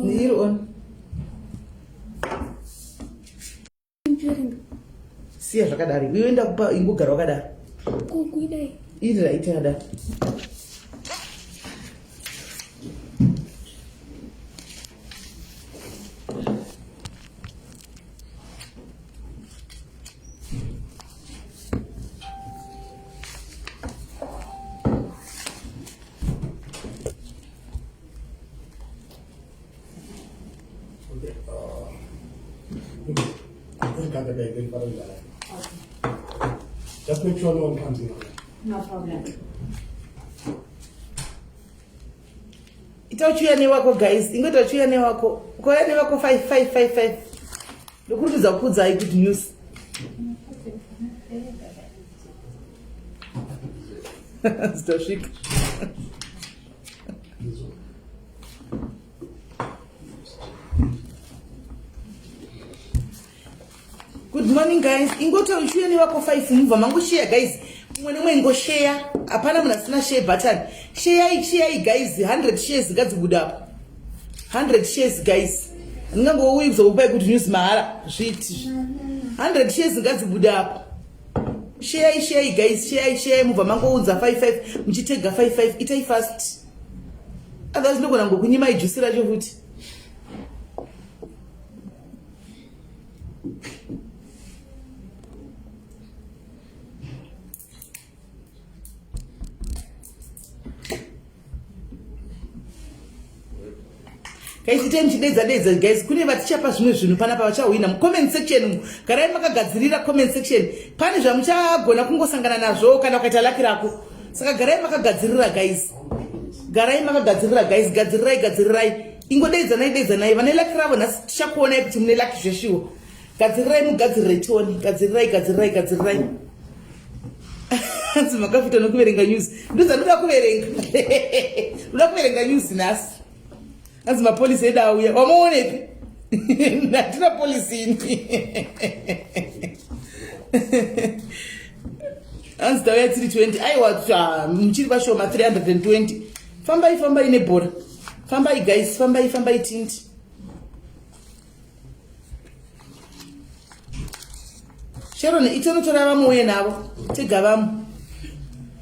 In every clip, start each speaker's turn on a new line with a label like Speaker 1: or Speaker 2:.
Speaker 1: Iri on. Siya zvakadaro. Iwe ndakupa ingogara wakadaro. Iri right yakadaro.
Speaker 2: Just make sure no one comes in.
Speaker 3: No problem.
Speaker 1: Ita uchiuya newako guys, ingoita uchiuya newako. Ukauya newako 5555. Ndokurumidza kukuudzai good news. Zitosvika. Good morning guys. Ingota uchiuya nevako 5 mubva mangosheya guys. Mumwe nemumwe ingosheya. Hapana munhu asina share button. Sheyai sheyai guys. 100 shares ngadzibuda apo. 100 shares guys. Ndingangouyi kuzokupai good news mahara. Zviti. 100 shares ngadzibuda apo. Sheyai sheyai guys. Sheyai sheyai mubva mangounza 55 muchitega 55 itai fast. Otherwise ndogona ngokunyimai juice racho futi. Guys, itai muchidedza dedza guys, kune vatichapa zvimwe zvinhu panapa vachahwina mucomment section umu. Garai makagadzirira comment section, pane zvamuchagona kungosangana nazvo kana ukaita laki rako. Saka garai makagadzirira guys, garai makagadzirira guys, gadzirirai gadzirirai, ingodedzanai dedzanai. Vane laki ravo nhasi tichakuonai kuti mune laki zveshuwa. Gadzirirai mugadzirire tione, gadzirirai gadzirirai gadzirirai. Hanzi makafita nokuverenga news, ndodzandoda kuverenga ndoda kuverenga news nhasi. Hanzi mapolisi edu auya, wamuonepi? Handina polisi ini. Hanzi tauya tiri 20, aiwa muchiri vashoma 320. Fambai fambai nebhora, fambai guys, fambai fambai tindi. Sharon itonotora vamwe uye navo tega vamwe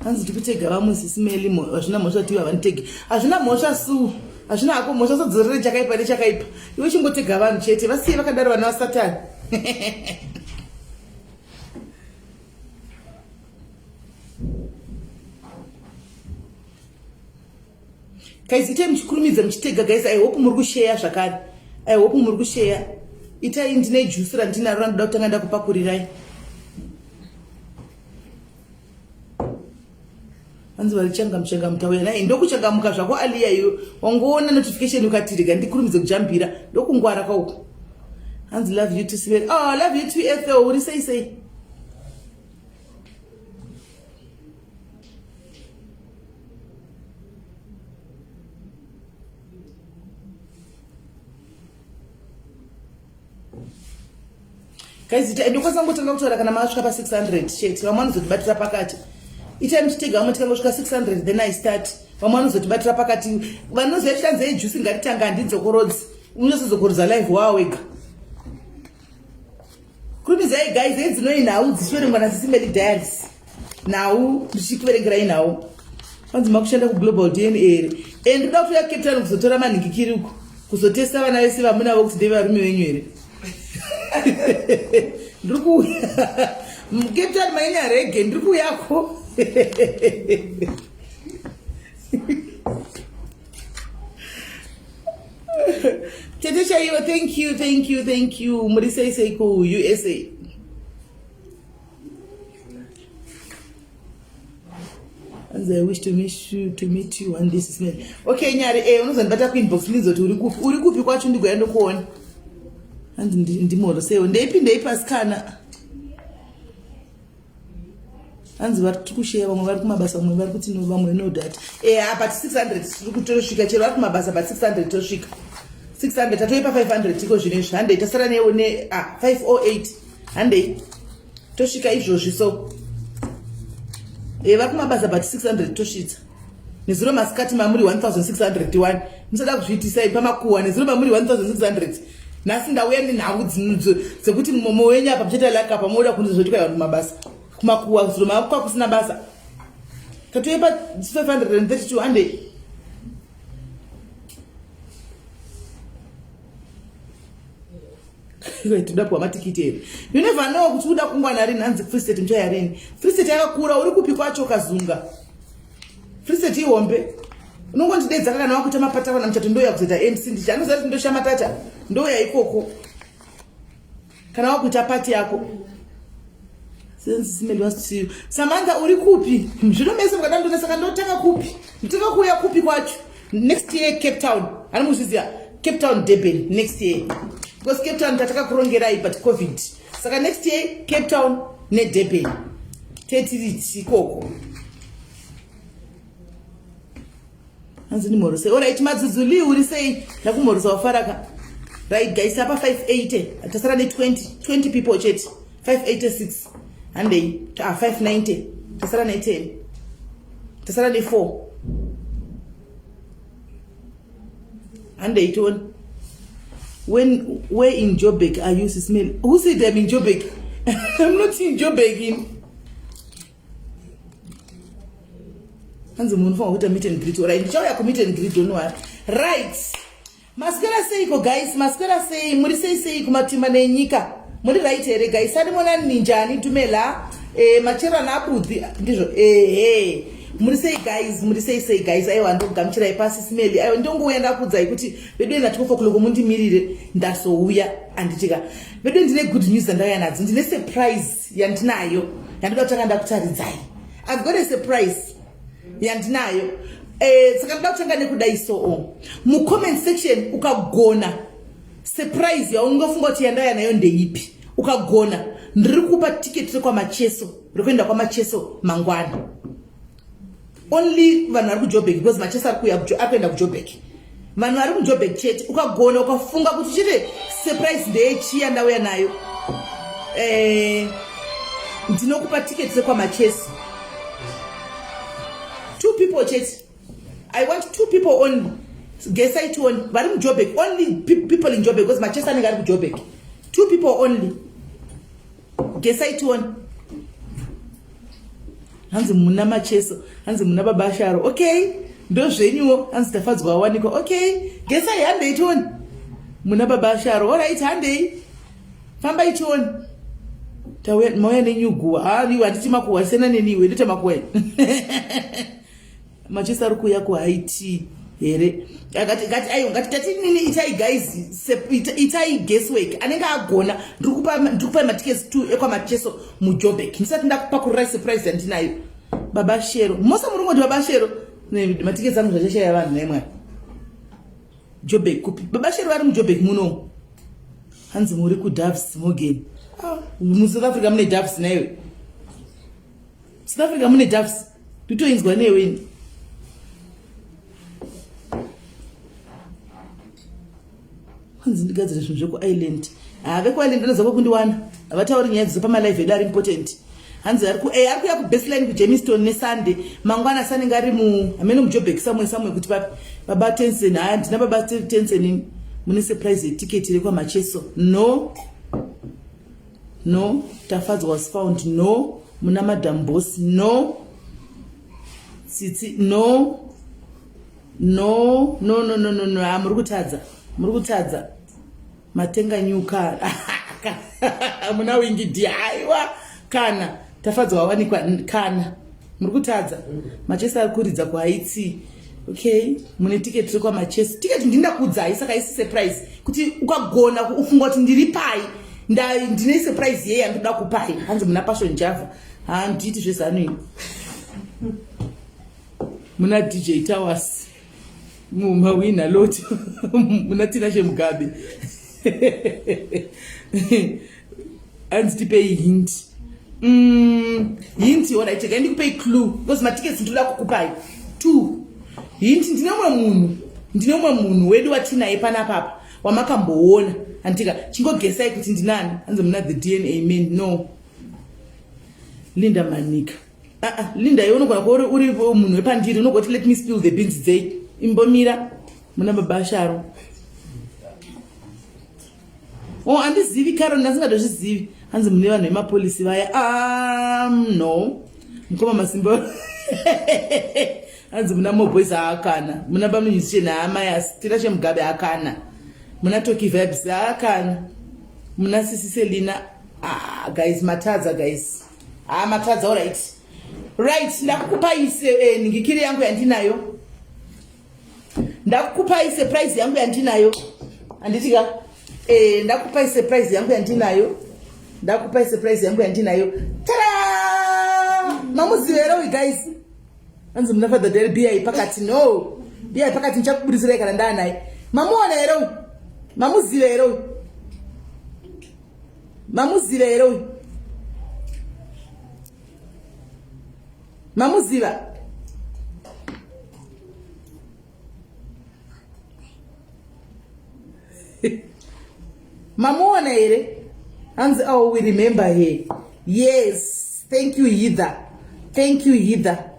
Speaker 1: hanzi tikutega vamwe sisi Meli hazvina mhosva tiwe havanitege hazvina mhosva su hazvina hako mhosva sodzorere chakaipa nechakaipa iwe chingotega vanhu chete vasiye vakadaro vana vasatani Guys, itai muchikurumidza muchitega guys. I hope muri kusheya zvakare. I hope muri kusheya. Itai ndine juice randinaro randoda kutanga ndakupakurirai. Hanzi vari changamu changamu tauya naye ndokuchangamuka zvako Aliya iwe wangoona notification ukatirega ndikurumidze kujambira ndokungwara kauko. Hanzi love you too Sibeli. Oh, love you too Ethel. Uri sei sei? Guys, itai ndokwanisa kungotanga kutaura kana masvika pa 600 chete. Vamwe vanozotibatira pakati. Itai muchitega vamwe tikangosvika 600 then I start. Vamwe vanozotibatira pakati. Vanoziva chitanzi yejuice ngatitanga handidzokorodzi. Unozodzokorodza live waa wega. Kurumidzai guys, edzinoi nhau dzichiverengwa nasisi Melly Diaries. Nhau ndichikuverengerai nhau. Kwanzi makushanda kuGlobal DNA here? And ndoda kuuya Cape Town kuzotora manhingikiri uko. Kuzotesta vana vese vamunavo kuti ndevarume venyu here? Ndiri kuuya. Cape Town mainya rege ndiri kuuyako. Tete chaivo, thank you, thank you, thank you. Muri sei sei ku USA? Hanzi I wish to meet you, to meet you one day sis Mary. Okay Nyari, eh unozondibata ku inbox ndinzoti uri kupi? Uri kupi kwacho ndigoya ndokuona. Hanzi ndimoro sewo. Ndeipi ndeipi asikana? Hanzi vari tikusheya vamwe vari kumabasa vamwe vari kuti no vamwe no that. Eh apa 600 tiri kutosvika chero vari kumabasa pa 600 tosvika. 600 tatoipa 500 tiko zvino izvi. Handei tasara ne ne ah 508. Handei. Tosvika izvozvi so. Eh vari kumabasa but 600 tosvitsa. Nezuro masikati mamuri 1601. Musada kuzviitisai pamakuwa nezuro mamuri 1600. Nhasi ndauya nenhau dzekuti mumomo wenyu apa muchaita laka apa moda kunzi zvoitwa vanhu mabasa. Kumakuwa zuro makuwa kusina basa. Tatouya pa 532 ande. Toda kuwa matikiti here? You never know kuti uda kungwana rini hanzi Free State muchaya rini. Free State yakakura uri kupi kwacho kazunga. Free State ihombe. Unongondidedza kana wakuita mapata kana muchato ndouya kuzoita MC ndichi anoziva kuti ndoshama tata ndouya ikoko. Kana wakuita party yako. Samantha uri kupi? Zvino mese mukada ndone saka ndotanga kupi? Ndotanga kuuya kupi kwacho? Next year Cape Town. Ani muzviziva? Cape Town Durban next year. Because Cape Town tatakakurongerai but COVID. Saka next year Cape Town ne Durban. Tetiri ikoko. Hanzi ndimhorose. Alright madzudzuli uri sei? Ndakumhorosa wafaraka. Right guys apa 580. Tasara ne 20, 20 people chete. 586. Handei. Ah 590. Tasara ne 10. Tasara ne 4. Handei tione. When where in Joburg are you Sismel? Who said I'm in Joburg? I'm not in Joburg in. Hanzi munhu unofanira kuita meet and greet. Alright, ndichauya ku meet and greet, don't worry. Right. Maswera seiko guys? Maswera sei? Muri sei sei kumatima nenyika? Muri right here guys? Sanimona ninjani tumela? Eh machera nabudhi ndizvo. Eh eh. Muri sei guys? Muri sei sei guys? Aiwa ndokugamuchirai pasi Smeli. Aiwa ndongouya ndakuudzai kuti vedu enda 12 o'clock mundimirire ndazouya anditika. Vedu ndine good news ndandauya nadzo. Ndine surprise yandinayo yandoda kutanga ndakutaridzai. I've got a surprise yandinayo. Eh saka ndoda kutanga nekudai so. Mu comment section ukagona surprise yaungafunga kuti yandauya nayo ndeipi. Ukagona ndiri kupa ticket rekwamacheso rekuenda kwamacheso mangwana. Only vanhu vari kuJoburg because macheso ari kuuya ari kuenda kuJoburg. Vanhu vari kuJoburg chete. Ukagona ukafunga kuti chete surprise ndeyechi yandauya nayo. Eh ndinokupa ticket rekwamacheso. 2 people chete. I want 2 people only. Guess tione vari muJoburg. Only people in Joburg because macheso anenge ari kuJoburg. 2 people only. Guess tione. Hanzi muna macheso, hanzi muna baba Sharo. Okay, ndozvenyuwo. Hanzi tafadzwa wawanikwa. Okay, guessai handei tione. Muna baba Sharo. Alright, handei. Fambai tione. Tauya mauya nenyuguwa. Ah, iwe handiti makuwa sena neni iwe ndoita makuwa. Macheso ari kuuya ku Haiti here? Akati ngati ayo ngati tati nini itai guys itai guesswork anenge agona ndiri kupa matickets 2 ekwamacheso muJoburg ndisati ndakupakurira surprise yandinayo. Baba Shero mose muri ngoti baba Shero matickets angu zvachashaya vanhu naye mwari. Joburg kupi? Baba Shero vari muJoburg muno. Hanzi muri ku Doves Morgan. Ah, mu South Africa mune Doves naiwe. South Africa mune Doves. Nditoinzwa newe ini. Hanzi ndigadzire zvinhu zvekuIreland. Ah, vekuIreland vanoziva kwekundiwana. Havatauri nyaya dzidzo pamalive edu ari important. Hanzi ari ku eh ari kuya ku baseline ku Jamestown neSunday. Mangwana sanenge ari mu hameno muJoburg somewhere somewhere kuti papi. Baba Tensen, haya ndina baba Tensen ini. Mune surprise yeticket rekwamacheso. No. No, Tafadzwa was found. No, muna Madam Boss. No. Tsitsi. No. No, no, no, no, no, no. Ah, muri kutadza. Muri kutadza. Matenga new car. Muna wingi di aiwa kana Tafadzwa wawanikwa kana muri kutadza. Macheso ari kuridza kuHaiti. Okay, mune ticket rekwamacheso. Ticket ndindakuudzai saka isi surprise kuti ukagona ufunga kuti ndiri pai. Ndine surprise yeye yandoda kupai. Hanzi muna Passion Java. Handiti zvezanu ini. Muna DJ Towers. Mumawina lot. Muna Tinashe Mugabe. Hanzi tipei hint. Hint alright, regai ndikupei clue because matickets ndinoda kukupai. 2. Hint ndine umwe munhu. Ndine umwe munhu wedu watinaye panapa wamakamboona. Andika chingogesai kuti ndinani. Hanzi muna the DNA man. No. Linda Manika. Ah, ah, Linda iwe unogona kuva uri munhu wepandiri unogoti let me spill the beans dzei imbomira muna baba Sharo. Oh, andizivi Karen ndasingatozvizivi. Hanzi mune vanhu vemapolisi vaya. Um, no. Mukoma Masimba. Hanzi muna Moboys haakana. Muna bamusician haamayas. Tinashe Mugabe haakana. Muna Toki Vibes haakana. Muna Sisi Selina. Ah, guys, matadza guys. Ah, matadza all right. Right, ndakukupai eh, ningikiri yangu yandinayo. Ndakukupai surprise yangu yandinayo. Handiti ka? Eh, ndakupai surprise yangu yandinayo. Ndakupai surprise yangu yandinayo. Tada! Mamuziva here uyu guys? Hanzi muna Father Dale BI pakati. No. BI pakati ndichakubudisirai kana ndaanaye. Mamuona here uyu? Mamuziva here uyu? Mamuziva here uyu? Mamuziva? Mamuona here? Hanzi oh we remember her. Yes, thank you Heather. Thank you Heather.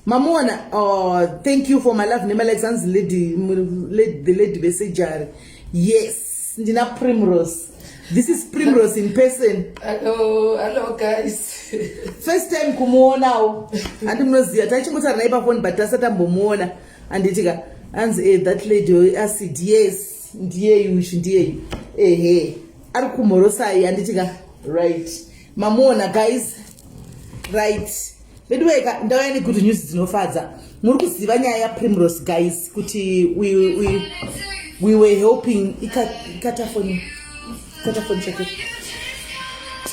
Speaker 1: Mamuona oh thank you for my love nema likes hanzi lady, lady the lady vesejari. Yes, ndina Primrose. This is Primrose in person.
Speaker 3: Hello, hello guys.
Speaker 1: First time kumuonawo. Handi munoziva tachingotaura naye pafoni but tasati tambomuona. Handiti ka hanzi eh, that lady acid yes ndiyeyu uyu ndiyeyu. Ehe. Ari kumhorosai handiti ka right. Mamuona guys. Right. Veduweka ndauya negood news dzinofadza. Muri kuziva nyaya yaPrimrose guys kuti we, we, we were helping ikatafoni ikatafoni chake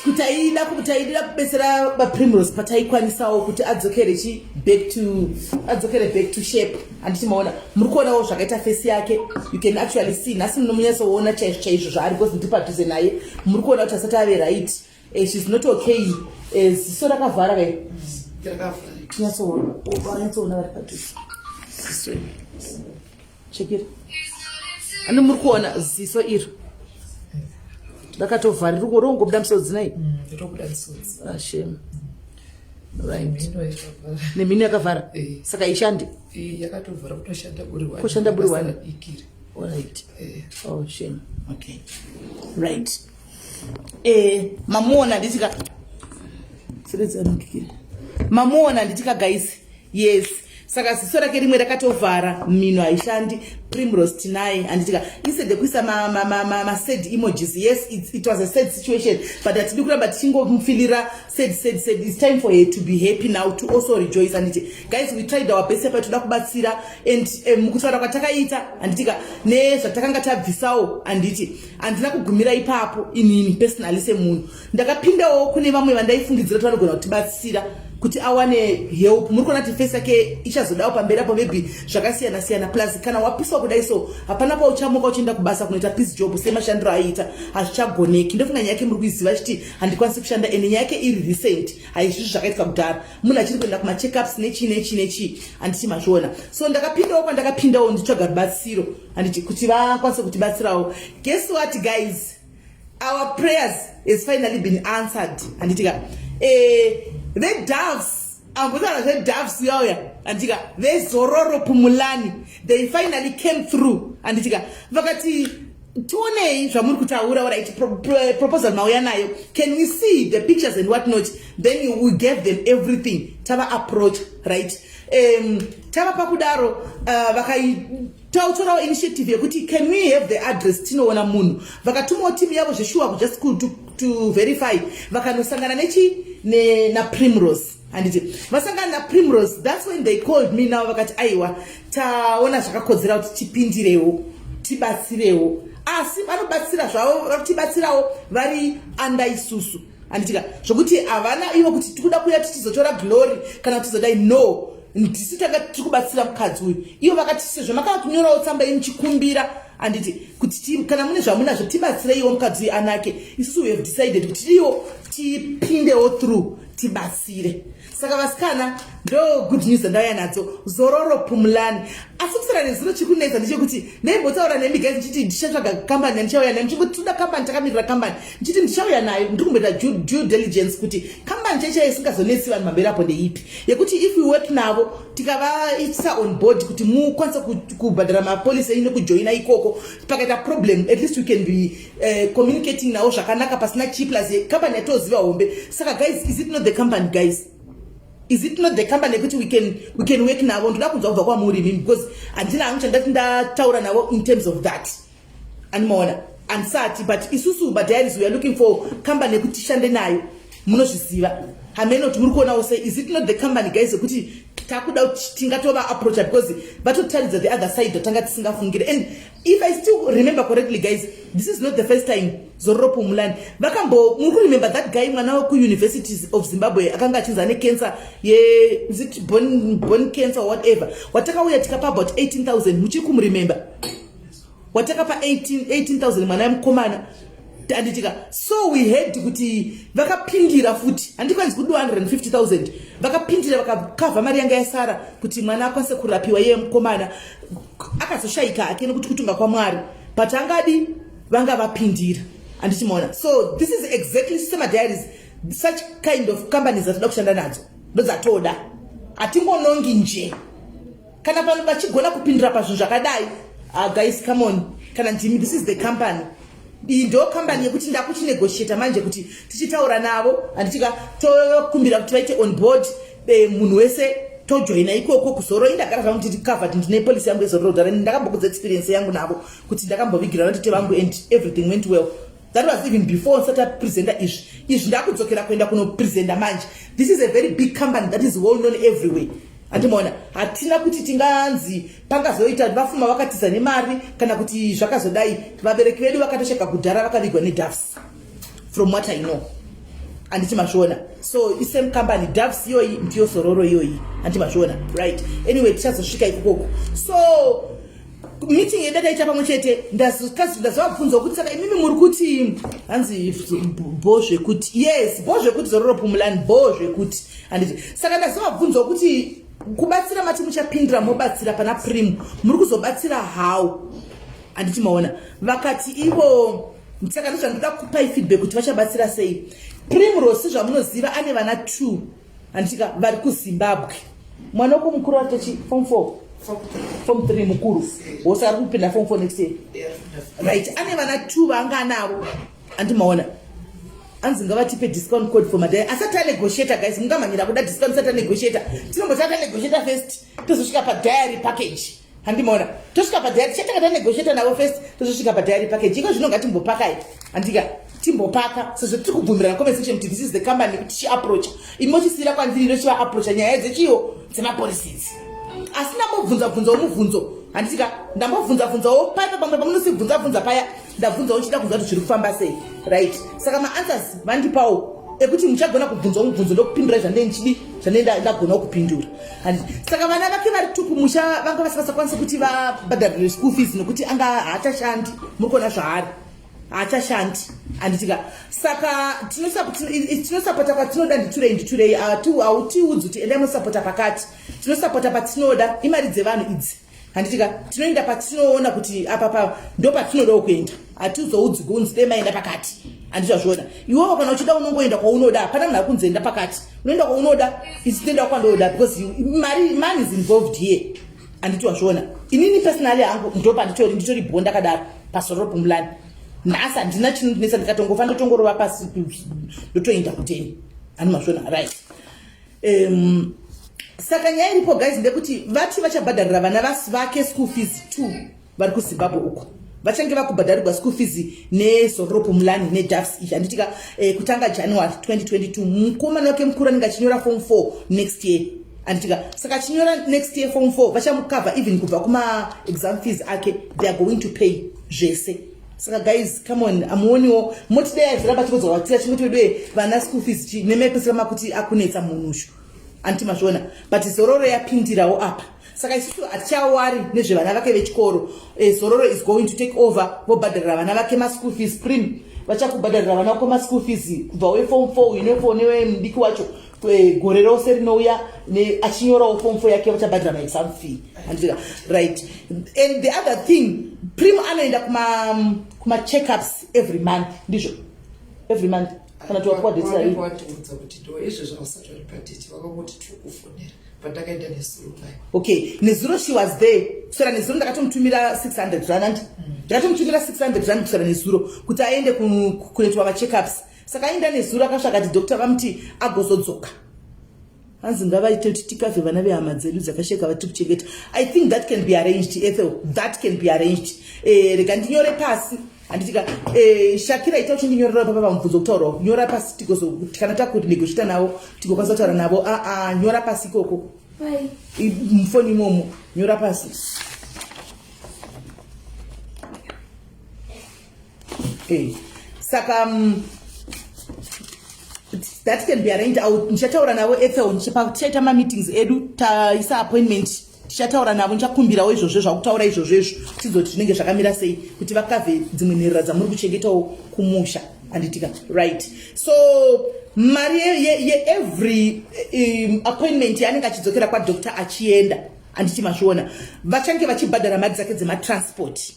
Speaker 1: kuti taida taida kubetsera vaPrimrose pataikwanisawo kuti adzokere chi back to adzokere back to shape handiti maona muri kuonawo zvakaita face yake you can actually see nhasi munomunyatsoona chaizvo chaizvo zvaari because ndiri padhuze naye muri kuona kuti asati ave right Eh, she's not okay. Eh, ziso rakavhara kai.
Speaker 3: Rakavhara.
Speaker 1: Tinyatsoona. Vanyatsoona vari padhuze. Ziso iri. Chekera. Ani muri kuona ziso iri. Rakatovhara riri rongobuda misodzi nai.
Speaker 3: Robuda misodzi.
Speaker 1: Ah, shame. Right. Nemhino yakavhara.
Speaker 3: Eh.
Speaker 1: Saka ishande.
Speaker 3: Eh, yakatovhara kutoshanda buri one.
Speaker 1: Kushanda buri one.
Speaker 3: Ikiri.
Speaker 1: All right.
Speaker 3: Eh.
Speaker 1: Oh, shame. Okay. Right. Eh, mamuona nditika mamuona nditika guys yes saka ziso rake rimwe rakatovhara mhino haishandi primrose tinaye handitika instead yekuisa masad emojis yes it, it was a sad situation but hatidi kuramba tichingomufilira sad sad sad its time for her to be happy now to also rejoice handiti guys we tried our best apa toda kubatsira and mukutaura eh, kwatakaita handitika nezvatakanga tabvisawo handiti Handina kugumira ipapo inini personally semunhu ndakapindawo kune vamwe vandaifungidzira kuti vanogona kutibatsira kuti awane help muri kuona kuti face yake ichazodawo pamberi apo maybe zvakasiyana siyana plus kana wapiswa kudai so hapana pauchamuka uchienda kubasa kunoita peace job semashandiro aiita hazvichagoneki ndofunga nyaya yake muri kuiziva chiti handikwanisi kushanda ende nyaya yake iri recent haizvizvi zvakaitika kudhara munhu achiri kuenda kumacheckups nechii nechii nechii handiti mazviona so ndakapindawo kwandakapindawo nditsvaga rubatsiro handiti kuti vakwanise kutibatsirawo guess what guys our prayers has finally been answered handiti ka eh, the doves ambotaura zvedoves uyauya handiti ka vezororo pumulani they finally came through handiti ka vakati tionei zvamuri kutaura right proposal mauya nayo can we see the pictures and what not then we gave them everything tava approach right um, tava pakudaro uh, vakaitorawo initiative yekuti can we have the address tinoona munhu vakatumawo timu yavo zveshuwa kujust to, to verify vakanosangana nechi ne, naprimrose handiti vasangana naprimrose that's when they called me now vakati aiwa taona zvakakodzera kuti tipindirewo tibatsirewo asi vanobatsira zvavo tibatsirawo vari anda isusu handitika zvokuti havana ivo kuti tikuda kuuya tichizotora glory kana tizodai no ndisu tanga tiri kubatsira mukadzi uyu ivo vakati sezvo makakunyorawo tsamba yenyu chikumbira handiti kuti kana mune zvamunazvo tibatsireiwo mukadzi uyu anake isusu we have decided kuti iwo tipindewo through Tibatsire. Saka vasikana, ndo good news andauya nadzo. Zororo Pumulani. Asi kusara nezuro, chiri kunetsa ndechekuti ndaimbotaura nemi guys ndichiti ndichatsvaga kambani yandichauya nayo, ndichingoti toda kambani, takamirira kambani, ndichiti ndichauya nayo. Ndiri kumboita due diligence kuti kambani chaichaiyo isingazonetsi vanhu pamberi apo ndeipi, yekuti if we work navo, tikavaisa on board kuti mukwanise kubhadhara mapolicy enyu nekujoina ikoko, pakaita problem, at least we can be communicating navo zvakanaka pasina chi. Plus kambani yatoziva hombe. Saka guys, is it not the company? Guys, is it not the company yekuti we can work navo? Ndoda kunzwa kubva kwamuri imimi, because handina hangu chandati ndataura navo in terms of that. Animaona handisati, but isusu madiaries, we are looking for company yekuti tishande nayo. Munozviziva hamene kuti muri kuonawo sei. Is it not the company, guys, yekuti takuda kuti tingatova approacha? Because vatotaridza the other side atanga tisingafungire. And if I still remember correctly, guys, this is not the first time Zororo Pumulani vakambo, muri kuremember that guy, mwana wekuUniversities of Zimbabwe, akanga achinzi ane cancer ye, is it bone cancer or whatever, watakauya tikapa about 18,000? Muchiri kumuremember? Watakapa 18,000, mwana wemukomana, handitika? So we heard kuti vakapindira futi, handikwanisi kudiwa 150,000. Vakapindira, vakakavha mari yanga yasara kuti mwana akwanise kurapiwa. Iye mukomana akazoshayika hake nekuti kutunga kwaMwari, but angadi vanga vapindira, handichimaona? So this is exactly semadiaries, such kind of companies dzatoda kushanda nadzo, ndodzatoda. Hatingonongi nje kana vanhu vachigona kupindura pazvinhu zvakadai. Ah, guys, come on, kana ndimi, this is the company. Iyi ndo kambani yekuti ndakuchinegotiata manje kuti tichitaura navo, handitika? Tokumbira kuti vaite on board munhu wese tojoina ikoko kuZororo. Indagara zvangu ndiri covered, ndine policy yangu yeZororo dhara. Ndakambokudza experience yangu navo kuti ndakambovigira vatete vangu and everything went well. That was even before ndisati apresenta izvi. Izvi ndakudzokera kuenda kunopresenta manje. This is a very big company that is well known everywhere, handimaona? Hatina kuti tinganzi pangazoita vafuma vakatiza nemari kana kuti zvakazodai. Vabereki vedu vakatosheka kudhara, vakavigwa neDoves, from what I know, handiti mazviona? So isame company, Doves iyoyi ndiyo Zororo iyoyi, handiti mazviona? Right, anyway, tichazosvika ikokoko. So meeting yedu taita pamwe chete, ndazovabvunzawo kuti saka imimi muri kuti hanzi bo zvekuti, yes, bo zvekuti Zororo Pumulani, bo zvekuti, handiti? Saka ndazovabvunzawo kuti kubatsira mati muchapindira, mobatsira pana Prim, muri kuzobatsira how, handiti maona? Vakati ivo, saka ndozvandoda kupai feedback kuti vachabatsira sei. Primrose, zvamunoziva, ane vana two, handitika, vari kuZimbabwe. Mwana wako mukuru aritochi form four, form three mukuru wose ari kupinda form four next year, right? Ane vana two vaanga anavo, handimaona? Anzi ngavatipe discount code for madai asati anegotiata. Guys, mungamhanyira kuda discount asati anegotiata. Tinomboti anegotiata first, tozosvika padiary package, handimaona? Tosvika padiary, tichatanga tanegotiata navo first, tozosvika padiary package. Iko zvino ngatimbopakai, handika? Timbopaka sezvo tiri kubvumirana comment section kuti this is the company kuti tichiapproacha. Imi mochisiyira kwandiri, inochivaapproacha nyaya dzechiyo dzemapolicies. Asi ndambobvunza bvunzawo mubvunzo, handitika? Ndambobvunza bvunzawo paipa pamwe pamunosibvunza bvunza paya, ndabvunzawo nchida kunzwa kuti zviri kufamba sei, right? Saka maanswers vandipawo ekuti muchagona kubvunzawo mubvunzo, ndokupindura zvandee ndichidi, zvandee ndagonawo kupindura, handiti? Saka vana vake vari tuku musha vanga vasingasakwanisi kuti vabhadharire school fees nokuti anga haachashandi. Muri kuona zvaari, haachashandi, handitika? Saka tinosapota kwatinoda. Nditurei, nditurei, hautiudzi kuti endai munosapota pakati. Tinosapota patinoda, imari dzevanhu idzi, handitika? Tinoenda patinoona kuti apa pa ndo patinodawo kuenda. Hatizoudzi kunzi dei maenda pakati, handichazviona. Iwewo kana uchida unongoenda kwaunoda. Hapana munhu akunzi enda pakati. Unoenda kwaunoda, isi tinoenda kwandoda, because mari, money is involved here, handiti wazviona? Inini personally hangu ndo panditori, nditori bho ndakadaro paZororo Pumulani. Nhasi handina chinondinetsa, ndikatongofa ndotongorova pasi, ndotoenda kuteni, hani mazviona? Right, saka nyaya iripo, guys, ndekuti vati vachabhadharira vana vake school fees two vari kuZimbabwe uko. Vachange vakubhadharirwa school fees neZororo Pumulani, neDoves izvi, handitika? Kutanga January 2022, mukomana wake mukuru anenge achinyora form 4 next year, handitika? Saka achinyora next year form 4, vachamukavha even kubva kumaexam fees ake. They are going to pay zvese. Saka guys, come on, amuoniwo motidai azviramba chikodzwa chingoti vedu vana school fees nemepesera makuti akunetsa munhushu, handiti mazviona? But Zororo yapindirawo apa, saka isusu hatichawari nezvevana vake vechikoro. Zororo is going to take over, vobhadharira vana vake maschool fees. Prim, vachakubhadharira vana vako maschool fees kubva weform four, une four, newemudiki wacho. Eh, gore rose rinouya achinyorawo form 4 yake, vachabhadhara maexam fee, handitika? Right. And the other thing, Prim anoenda kuma checkups every month, ndizvo? Every month kana tiwapuwa date rari.
Speaker 3: Watiudza kuti ndo izvo zvausati vari padate, vakangoti tiri kufonera pandakaenda nezuro mai.
Speaker 1: Okay, nezuro she was there. Kuswera nezuro ndakatomutumira 600 rand, andi ndakatomutumira 600 rand kuswera nezuro kuti aende kunoitwa macheckups. Saka aenda nezuro, akasvaka ati doctor vamuti agozodzoka. Hanzi ngavaite kuti tikavhe vana vehama dzedu dzakasheka vatiri kuchengeta. I think that can be arranged, Ethel, that can be arranged. Rega ndinyore pasi, handitika? Shakira, ita uchindinyorera papa pamubvunzo kutaurawo. Nyora pasi tigozo kana takunegotiata navo, tigokwanisa kutaura navo. Aa, nyora pasi ikoko mufoni imomo, nyora pasi. Saka that can be arranged out. Ndichataura navo, Ethel. Tichaita mameetings edu, taisa appointment, tichataura navo. Ndichakumbirawo izvozvo zvakutaura izvozvo izvo, tizoti zvinenge zvakamira sei kuti vakavhe dzimwe nherera dzamuri kuchengetawo kumusha, handitika? Right. So mari yeevery appointment yaanenge achidzokera kwadoctor achienda, handiti mazviona, vachange vachibhadhara mari dzake dzematransport.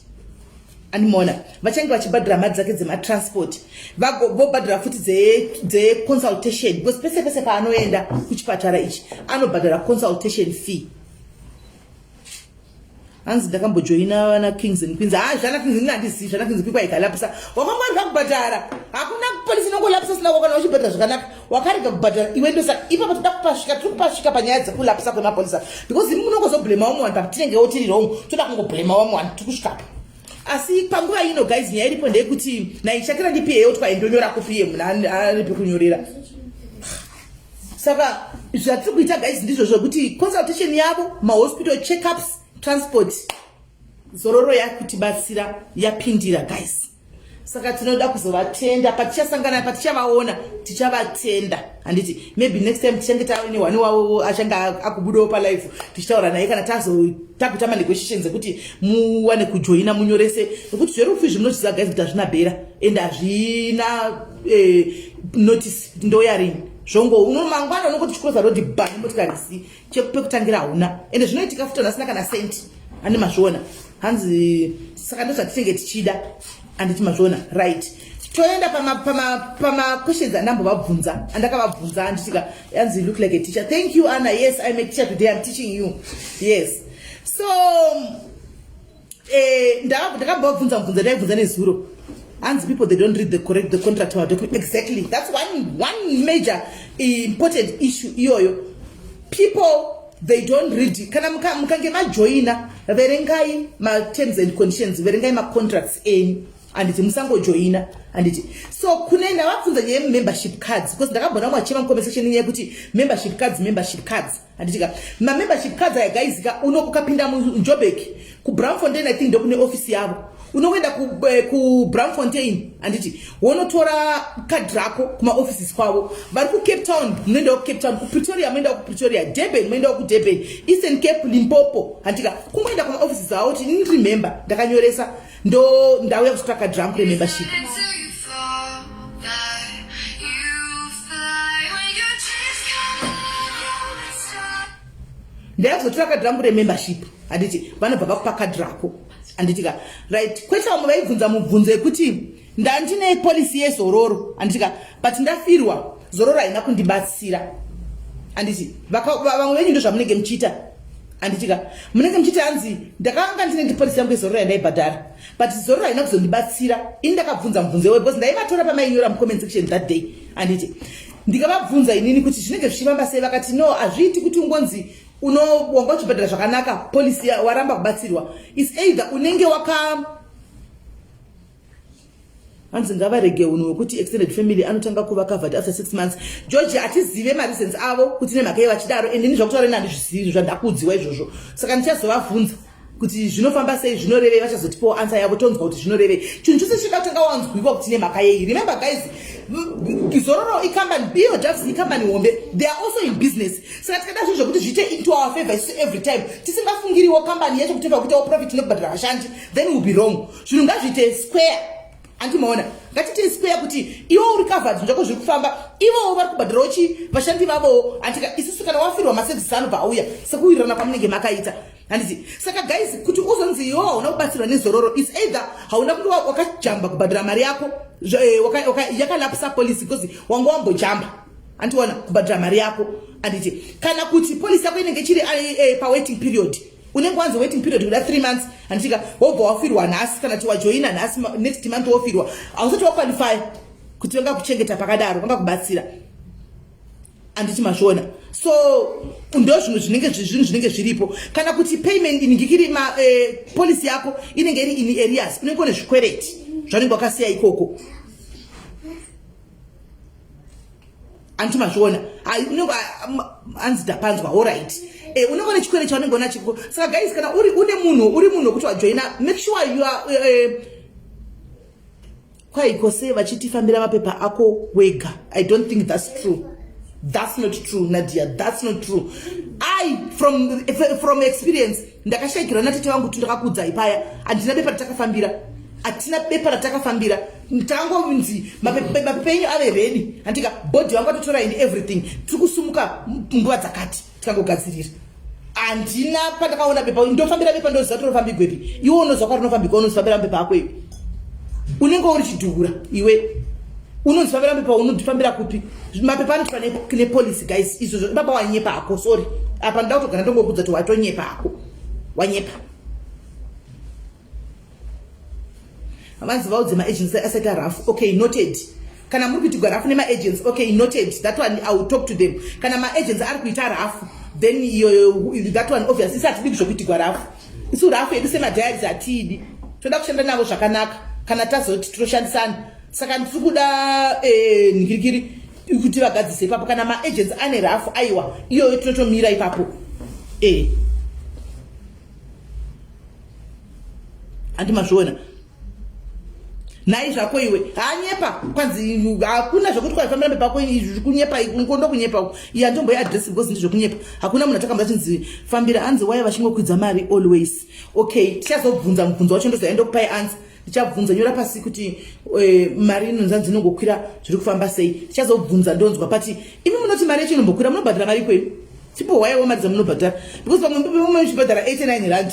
Speaker 1: Andimona vachange vachibhadhara mari dzake dzematransport, vobhadhara futi dzeconsultation, because pese pese paanoenda kuchipatara ichi anobhadhara consultation fee. Hanzi ndakambojoina vana Kings and Queens. Ha, zvana Kings handizivi, zvana Kings Queens kwaikalapsa, wakangwarira kubhadhara. Hakuna polisi inongolapsa sina kana uchibhadhara zvakanaka. Wakarega kubhadhara iwe. Ndosaka ipapo toda kupasvika, tiri kupasvika panyaya dzekulapsa kwemapolisa, because imi munongozoblema vamwe vanhu. Patinengewo tiri wrong, toda kungoblema vamwe vanhu. Tiri kusvikapo, asi panguva ino, guys, nyaya iripo ndeyekuti naichakira ndipiyeyo twaindonyora kupiye munhu aripi kunyorera. Saka zvatiri kuita, guys, ndizvo zvekuti consultation yavo, mahospital checkups, transport, Zororo yakutibatsira, yapindira, guys. Saka tinoda kuzovatenda patichasangana, patichavaona, tichavatenda, handiti? Maybe next time tichange taine one wavo achange akubudawo palive tichitaura naye, kana takuita manegotiations ekuti muwane kujoina, munyorese, nekuti zverufu izvi munochiziva, guys, kuti hazvina bhera and hazvina notice kuti ndoya rini. Zvongo mangwana unongoti chikuroza rodi ba nemotikari si pekutangira hauna. Ende zvinoitika futi asina kana senti, ane mazviona? Hanzi saka ndo zvatinenge tichida, anditi mazviona? Right, toenda pamaquestions andambovabvunza, andakavabvunza, anditika? Hanzi look like a teacher. Thank you, Anna. Yes, I'm a teacher today, I'm teaching you. Yes. So ndakambovabvunza mubvunzo ndaibvunza nezuro. Hanzi people, they don't read the correct the contract or document. Exactly, that's one major important issue iyoyo. People, they don't read. Kana mukange majoina, verengai ma-terms and conditions, verengai ma-contracts enyu, handiti? Musangojoina, handiti? So kune ndavabvunza nyaya yemembership cards, because ndakambona mwe achema mucomment section nyaya yekuti membership cards, membership cards, handitika? Mamembership cards aya, guys, ka ukapinda muJoburg, kuBraamfontein, I think ndokune ofisi yavo, unokuenda kuBraamfontein, handiti? Wonotora kadhi rako kumaoffices kwavo. Vari kuCape Town, munoendawo kuCape Town, kuPretoria munoendawo kuPretoria, Durban munoendawo kuDurban, Eastern Cape, Limpopo, handitika? Kungoenda kumaoffices avo kuti ini remember ndakanyoresa, ndo ndauya kuzotora kadhi rangu remembership.
Speaker 4: Until you fall, that you fly when your dreams come alive, you'll stop.
Speaker 1: Ndaizotora kadhi rangu remembership, handiti? Vanobva vakupa kadhi rako, handitika? Right. Kwete vamwe vaibvunza mubvunzo yekuti ndandine policy yeZororo, handitika? But ndafirwa, Zororo haina kundibatsira, handiti? Vamwe venyu ndo zvamunenge muchiita, handitika? Munenge muchiti hanzi ndakanga ndine policy yangu yeZororo yandaibhadhara, but Zororo haina kuzondibatsira. Ini ndakabvunza mubvunzo iwoyo because ndaivatora pamainyora mucomment section that day, handiti? Ndikavabvunza inini kuti zvinenge zvichifamba sei, vakati no, hazviiti kuti ungonzi uno wanga uchibhadhara zvakanaka policy, waramba kubatsirwa. Is either unenge waka hanzi ngavarege unhu hwekuti extended family anotanga kuva covered after 6 months. George, hatizive mareasons avo kuti nemhaka yei vachidaro, and ini zvakutaura ini handizvizivi, zvandakuudziwa izvozvo. Saka ndichazovabvunza kuti zvinofamba sei, zvinorevei. Vachazotipawo answer yavo, tonzwa kuti zvinorevei. Chinhu chose chida kutanga wanzwikwa kuti nemhaka yei. Remember, guys, Zororo icompany, bio Doves icompany hombe. They are also in business. Saka tikada zvinhu zvokuti zviite into our favor isu every time, tisingafungiriwo kambani yacho kuti kuitawo profit nekubhadhara vashandi, then will be wrong. Zvinhu ngazviite square, andimaona? Ngatitei square kuti iwe uri covered, zvinhu zvako zviri kufamba, ivowo vari kubhadharawo chi vashandi vavowo, handika? Isusu kana wafirwa, maservices anobva auya sekuwirirana kwamunenge makaita, handiti? Saka guys, kuti uzonzi iwe hauna kubatsirwa neZororo, is either hauna kunge wakajamba kubhadhara mari yako, yakalapsa policy because wanga wambojamba, andiona, kubhadhara mari yako, handiti? Kana kuti policy yako inenge ichiri pawaiting period, unenge wanzi waiting period kuda 3 months, handitika? Wobva wafirwa nhasi, kana kuti wajoina nhasi, next month wofirwa, hausati waqualify kuti vangakuchengeta pakadaro, vangakubatsira, handiti? Mazviona? So ndo zvinhu zvinenge, zvinhu zvinenge zviripo. Kana kuti payment iningikiri policy yako inenge iri in arrears, unenge une zvikwereti zvaunenge wakasiya ikoko, handiti? Mazviona? Unenge anzi ndapanzwa. Alright, unenge une chikwere chaunenge unachiko. Saka guys, kana uri une munhu, uri munhu wekuti wajoina, make sure you are kwaiko sei vachitifambira mapepa ako wega. I don't think that's true. That's not true, Nadia, that's not true. I from experience, ndakashayikirwa natete vangu kuti ndakakuudzai paya, handina bepa ratakafambira, hatina bepa ratakafambira. Tangonzi mapepa enyu ave ready, handika? Body vangu vatotora and everything, tiri kusumuka nguva dzakati, tikangogadzirira. Handina pandakaona bepa ndofambira bepa. Ndoziva torofambigwepi? Iwe unoziva kwarinofambigwa? Unozifambira mapepa ako iwe, unenge uri chidhura iwe, unozifambira mapepa, unodifambira kupi? Mapepa anoitwa nepolice, guys. Izvozvo baba wanyepa ako, sorry. Apa ndoda kutogara ndongokudza kuti watonyepa ako, wanyepa. Vanzi vaudze maagents asaita rafu. Okay, noted. Kana muri kuitigwa rafu nemaagents, okay, noted that one. I will talk to them. Kana maagents ari kuita rafu, then iyo that one obviously isi hatidi zvokuitigwa rafu. Isu rafu yedu semadiaries hatiidi, toda kushanda navo zvakanaka. Kana tazoti tinoshandisana, saka ndiri kuda nhingirikiri kuti vagadzise ipapo. Kana maagents ane rafu, aiwa, iyoyo tinotomira ipapo. Handi mazviona? Nhai zvako iwe, hanyepa. Kwanzi hakuna zvekuti kwaifambira mbe pako, izvi kunyepa, ngondo kunyepa. Iya ndomboiadress because ndezvekunyepa. Hakuna munhu atakamba chinzi fambira. Hanzi waya vachingokwidza mari always. Okay, tichazobvunza mubvunzo wacho, ndozoenda kupai answer. Ndichabvunza, nyora pasi kuti mari inonzanzi inongokwira, zviri kufamba sei. Tichazobvunza ndonzwa pati imi munoti mari yacho inombokwira, munobhadhara mari kwenyu timbohwaiwo mari dzamunobhadhara, because pamwe muchibhadhara 89 rand,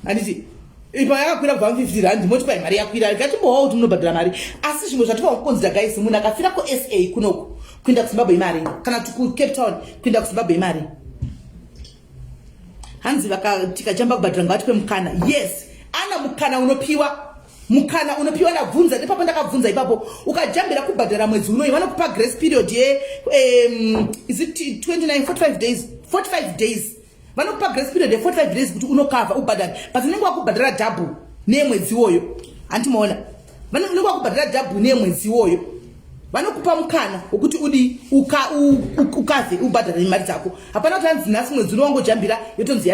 Speaker 1: handiti? Ipa yakakwira kubva 50 rand, moti kwai mari yakwira. Ngatimbohwawo kuti munobhadhara mari. Asi zvimwe zvatifanwa kukonzera, guys, munhu akafira kuSA kunoku kuenda kuZimbabwe imari, kana kuti kuCape Town kuenda kuZimbabwe imari. Hanzi tikajamba kubhadhara, ngavatipe mukana. Yes, ana mukana unopiwa, mukana unopiwa. Ndabvunza ipapo, ndakabvunza ipapo. Ukajambira kubhadhara mwedzi unoi, vanokupa grace period ye is it 29, 45 days? 45 days. Vanokupa grace period ye45 days kuti unokavha ubhadhare, but unenge wakubhadhara double neyemwedzi iwoyo, handimaona? Unenge wakubhadhara double neyemwedzi iwoyo. Vanokupa mukana wekuti udi ukavhe, ubhadhare mari dzako. Hapana kuti hanzi nhasi mwedzi uno wangojambira, yotonzi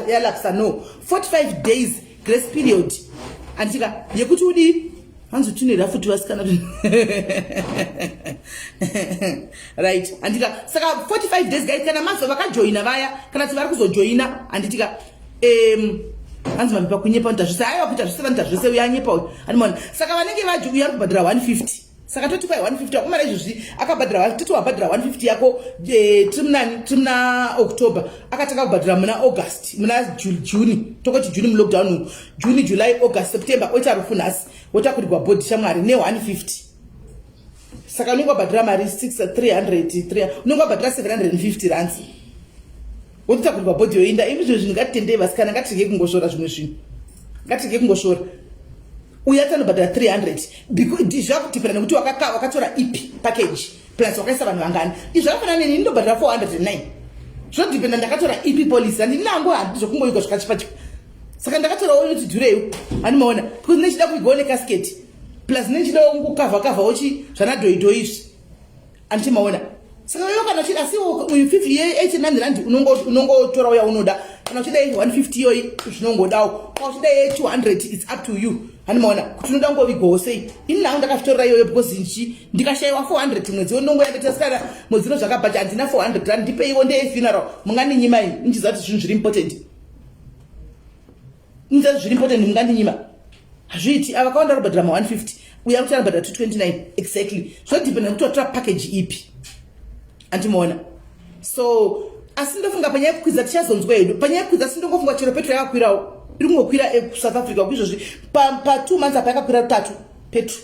Speaker 1: yalapsa. No, 45 days grace period, handitika? Yekuti udi. Hanzi tunera futi vasikana, right? Handika? Saka 45 days, guys, kana mazo vakajoina vaya, kana kuti vari kuzojoina, handitika? Hanzi mapepa kunyepa, vanoita zvese. Aiwa, kuita zvese, vanoita zvese. Uyo anyepa uyo, handimaona? Saka vanenge vaji, uyo ari kubhadhara 150, saka toti kwai 150 akomana izvozvi akabhadhara, toti wabhadhara 150 yako, tiri munani? Tiri muna October. Akatanga kubhadhara muna August, muna June, tokoti June mulockdown umu, June, July, August, September, oita rufu nhasi, wotakurirwa body, shamwari, ne150. Saka unenge wabhadhara mari 6 300, unenge wabhadhara 750 rands, wototakurirwa body, yoinda. Imi zvimwe zvinhu ngatitendei, vasikana, ngatirege kungosvora zvimwe zvinhu, ngatirege kungosvora. Uyo atanobhadhara 300, zvakudhipenda nekuti wakatora ipi package, plus wakaisa vanhu vangani. Izvi zvakafanana neni, ndobhadhara 409, zvodhipenda ndakatora ipi policy. Handinango, handi zvokungoigwa zvakachipachipa. Saka ndakatorawo inoti dhureiwo, handimaona? Because nechida kuigawo necasket, plus nechidawo kukavha kavhawo chi zvanadhoidhoi izvi, andichimaona? Saka iwe kana uchida, asi 89 rand unongotora uya unoda. Kana uchida 150 iyoyi, zvinongodawo. Kana uchida 200, it's up to you, handimaona? Kuti unoda kungovigwawo sei. Ini nangu ndakazvitorera iyoyo because nchi ndikashayiwa 400 mwedzi wondongoya ndetasikana, mwedzi uno zvakabhacha, handina 400 rand, ndipeiwo ndeyefuneral. Mungandinyima ini ndichiziva kuti zvinhu zviri important? Ndichiziva zviri important, mungandinyima? Hazviiti. Avakawanda kubhadhara ma150. Uya kuti anobhadhara 229 exactly. Zvodependa kuti watora package ipi. Andimaona. So asi ndofunga panyaya yekukwidza tichazonzwa hedu. Panyaya yekukwidza asi ndongofunga chero petro yakakwirawo. Iri kungokwira kuSouth Africa kuizvozvi pa 2 months apa yakakwira tatu petro.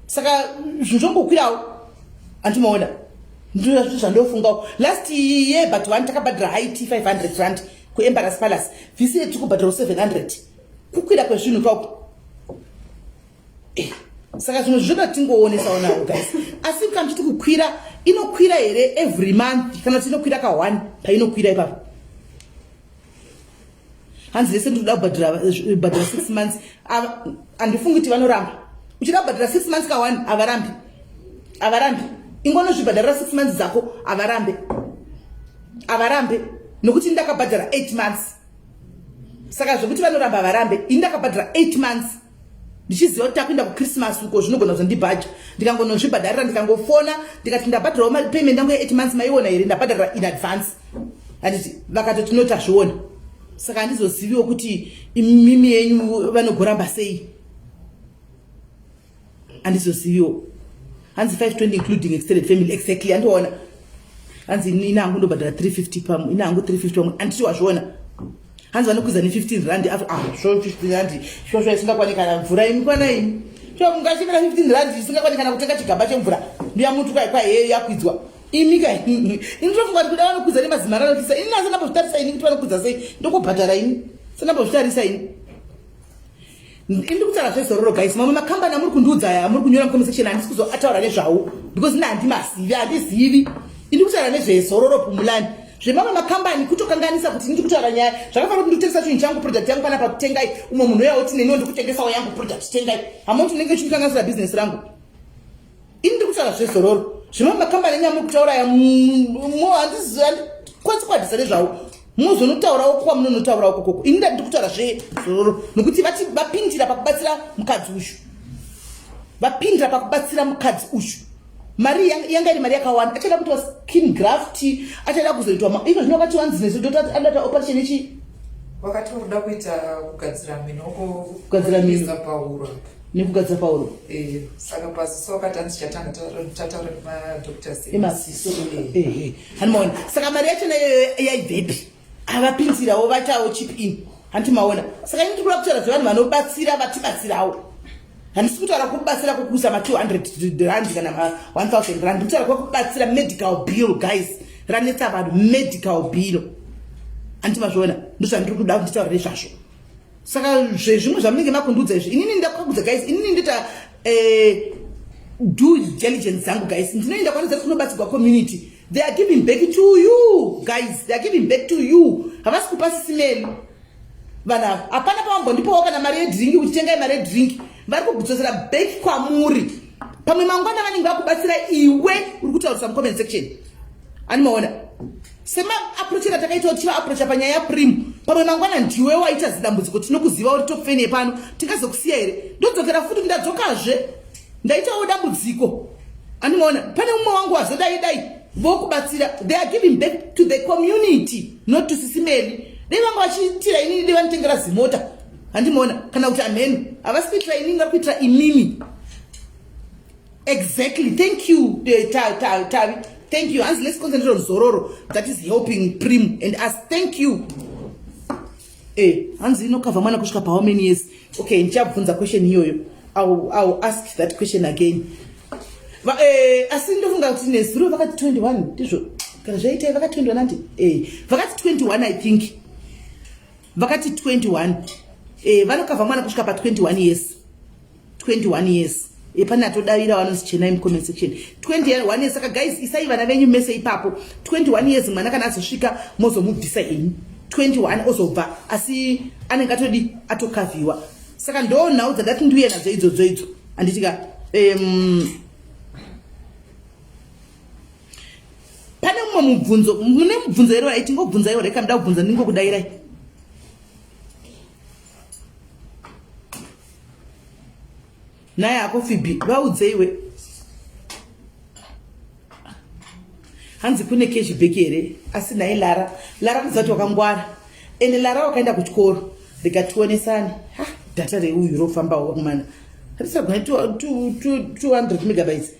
Speaker 1: Saka zvinhu zvongokwirawo. Andimaona. Ndizvo zvandofungawo. Last year but one takabhadhara high tea 500 rand kuEmbarras Palace. This year tiri kubhadharawo 700. Kukwira kwezvinhu kauku. Saka zvinhu zvoda tingoonesawo nawo guys. Asi kana tichiti kukwira, inokwira here every month kana kuti inokwira ka 1 painokwira ipapo? Hanzi lese ndinoda kubhadhara 6 months. Andifungi kuti vanoramba. Uchida kubhadhara 6 months ka 1 havarambi. Havarambi. Ingonozvibhadharira 6 months dzako havarambe. Havarambe nokuti ndakabhadhara 8 months. Saka zvekuti vanoramba havarambe. Ini ndakabhadhara 8 months. Ndichiziva kuti takuenda kuChristmas uko zvinogona kuzondibhaja. Ndikangonozvibhadharira ndikangofona ndikati ndabhadharawo payment yangu ye8 months maiona here ndabhadharira in advance. Handiti vakatoti no tazviona. Saka handizoziviwo kuti imimi yenyu vanogoramba sei. Handizoziviwo. Hanzi 520 including extended family exactly andiona. Hanzi ina hangu ndobhadhara 350 pamwe, ina hangu 350 pamwe. Handiti wazviona. Hanzi vanokwiza ne 15 rand after so 15 rand shosho isingakwani kana mvura imi kwana imi. Cho mungachemera 15 rand isingakwani kana kutenga chigaba chemvura. Ndiya mutu kai kwa yeye yakwidzwa. Imi kai. Ini ndofunga kuti kuda vanokwiza nemazimari anokwiza. Ini nasa ndambozvitarisa ini kuti vanokwiza sei. Ndokubhadhara ini. Sandambozvitarisa ini. Ini ndikutaura zvezororo guys. Mamwe makambani amuri kundiudza aya amuri kunyora mucomment section handisi kuzoataura nezvawo because ini handimazivi, handizivi. Ini ndikutaura nezvezororo Pumulani. Zvemamwe makambani kutokanganisa kuti ndiri kutaura nyaya. Zvakafanira kuti ndikutengesa chinhu changu product yangu panapa kutengai. Umwe munhu uya oti neniwo ndikutengesawo yangu product tengai. Hamoti unenge uchindikanganisira business rangu. Ini ndiri kutaura zvezororo. Zvemamwe makambani enyu amuri kutaura aya handikwanisi kuadhisa nezvawo. Muzonotaurawo kwamunonotaurawo kokoko. Ini ndiri kutaura zvezororo nokuti vati vapindira pakubatsira mukadzi uyu. Vapindira pakubatsira mukadzi uyu. Mari yanga iri mari yakawanda. Achada kuitwa skin graft, achada kuzoitwa iko zvino vakati wanzi nesu ndotati anoda kuita operation yechi
Speaker 3: Vakati voda kuita kugadzira mhino
Speaker 1: Kugadzira mhino.
Speaker 3: Pauro apa.
Speaker 1: Nekugadzira pauro.
Speaker 3: Saka paziso vakati hanzi chatanga tataura nemadoctors
Speaker 1: emaziso. Handimaona. Saka mari yacho nayo yaibvepi? Avapinzirawo vachawo chip in. Hanti maona. Saka ini ndikuda kutaura zvevanhu vanobatsira vatibatsirawo. Handisi kutaura kubatsira kukuisa ma 200 rand kana ma 1000 rand. Ndikutaura kwekubatsira medical bill guys. Ranetsa vanhu medical bill. Hanti mazviona. Ndozvandiri kuda kuti nditaure nezvazvo. Saka zvezvimwe zvamunenge makundiudza izvi inini ndakakudza guys, inini ndoita due diligence dzangu guys. Ndinoenda kwanidza kunobatsirwa community. They are giving back to you guys, they are giving back to you. Havasi kupa sisimeli vanhu ava. Hapana pavambondipawo kana mari yedrink kuti tengai mari yedrink. Vari kudzosera back kwamuri. Pamwe mangwana vanenge vakubatsira iwe uri kutaurisa mucomment section. Animaona sema approach atakaita kuti approach panyaya ya Prim. Pamwe mangwana ndiwe waita zidambudziko, tinokuziva uri top fan yepano, tingazokusiya here? Ndodzokera futi, ndadzokazve ndaitawo dambudziko. Animaona pane umwe wangu wazodai dai vokubatsira. They are giving back to the community, not to sisimeli. Dai vanga vachiitira inini, dai vanotengera zimota. Handimaona kana kuti amhenu havasi kuitira inini, vari kuitira imimi. Exactly. Thank you, Tavi. Thank you. Hans, let's concentrate on Zororo that is helping Prim and us. Thank you. Hans, inokava mwana kusvika pa how many years? Okay, ndichabvunza question iyoyo. I'll ask that question again. Asi ndofunga kuti nezuro vakati 21 ndizvo. Kana zvaitai vakati 21 andi? Vakati 21 I think. Vakati 21. Vanokava mwana kusvika pa 21 years. 21 years. Pane atodavira vanonzi chenai mucomment section. 21 years. Saka guys, isai vana venyu mese ipapo. 21 years mwana kana azosvika mozomubvisa henyu. 21 ozobva asi anenge atodi atokavhiwa. Saka ndo nhau dzandati ndiuye nadzo idzodzo idzo. Handiti ka pane mumwe mubvunzo, mune mubvunzo here waiti ngobvunza iwo reka ndoda kubvunza ndingokudairai. Naye ako Phoebe, vaudzeiwe. Hanzi kune cash back here? Asi naye Lara. Lara kuziva kuti wakangwara. Ende Lara wakaenda kuchikoro. Rega tionesane. Ha, data reuyu rofambawo kumana. Hatisagona 200 megabytes.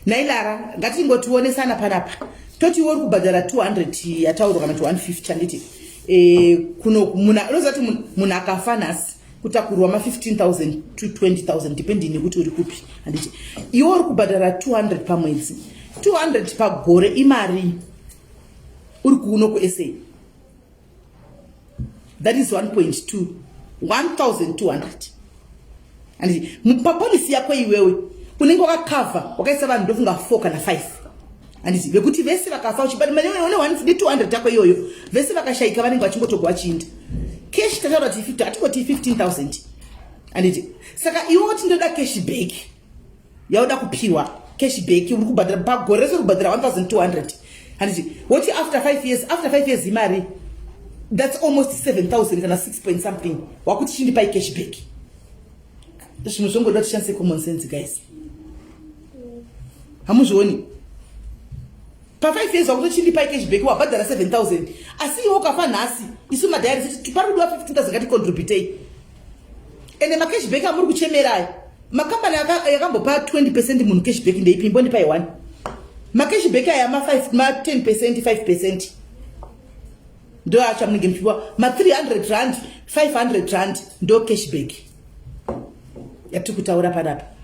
Speaker 1: Nailara, ngatingotionesana panapa. Toti iwe uri kubhadhara 200 yataurwa kana kuti 150 handiti? Eh, kuno muna unoziva kuti munhu akafa nhasi kutakurwa ma 15000 to 20000 depending nekuti uri kupi handiti? Iwe uri kubhadhara 200 pamwedzi. 200 pagore imari uri kuno kuSA. That is 1.2 1200. Handiti? Papolisi yako iwewe unenge wakakavha wakaisa vanhu ndofunga 4 kana 5 handiti vekuti vese vakafa uchibane 200 yako iyoyo vese vakashaika vanenge vachingotogwa vachiinda cash tataura kuti 50 hatingoti 15000 handiti saka iwe woti ndoda cash back yauda kupiwa cash back uri kubhadhara pagore rese uri kubhadhara 1200 handiti woti after 5 years after 5 years imari that's almost 7000 kana 6 point something wakuti chindipai cash back zvinhu zvongoda tishandise common sense guys hamuzvioni pa5 years wakutochindi cash back wabhadhara 7000 asi iwe ukafa nhasi isu madiaries pari kudiwa 15000 ngaticontributei ende macash back amuri kuchemerayo makambani yakambopa 20 percent munhu cash back ndeipi imbondipai one macash back aya ma5 ma10 percent 5 percent ndo acho amunenge muchipiwa ma300 rand 500 rand ndo cash back yatiri kutaura panapa